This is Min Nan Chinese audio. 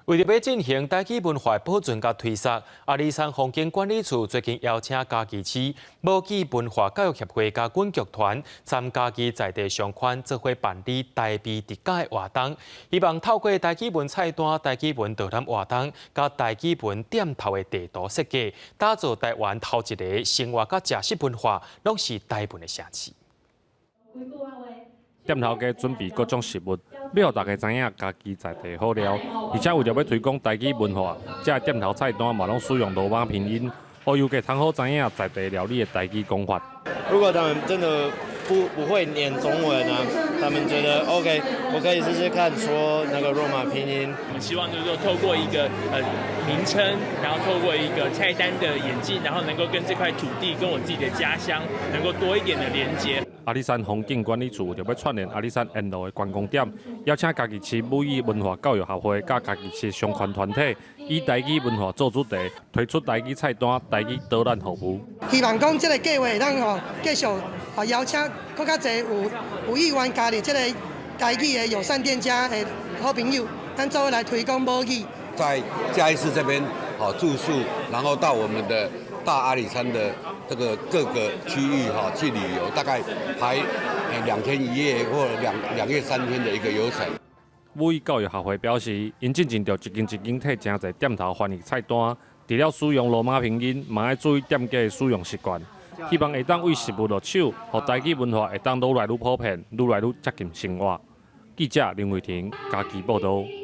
為著欲進行台語文化保存佮推廣，阿里山風景管理處最近邀請嘉義市母語文化教育協會佮阮劇團參嘉義在地商圈做伙辦理台味佇甲的活動，希望透過台語文菜單、台語文導覽活動、佮台語文店頭的地圖設計，打造台灣頭一个生活佮食食文化攏是台文的城市。店頭家準備各種食物，欲予大家知影嘉義在地好料，而且為著欲推廣台語文化，遮店頭菜單嘛攏使用羅馬拼音，予遊客通好知影在地料理的台語講法。如果他們真的不會念中文啊，他們覺得 OK，我可以試試看說那個羅馬拼音。我們希望就是說透過一個名稱，然後透過一個菜單的演進，然後能夠跟這塊土地、跟我自己的家鄉能夠多一點的連接。阿里山風景管理處為著欲串聯阿里山沿路的觀光點，邀請嘉義市母語文化教育協會佮嘉義市商圈團體，以台語文化做主題，推出台語菜單、台語導覽服務。希望講這个計劃會當吼繼續啊邀請閣較濟有意願加入這个台語的友善店家的好朋友，咱做伙來推廣母語。在嘉義市這邊好住宿，然後到我們的大阿里山的這個各個區域哈去旅遊，大概排2天1夜或2夜3天的一個遊程。母語教育協會表示，𪜶進前就一間一間替誠濟店頭翻譯菜單，除了使用羅馬拼音，嘛愛注意店家的使用習慣，希望會當對食物落手，予台語文化會當愈來愈普遍，愈來愈接近生活。記者林慧婷嘉義報導。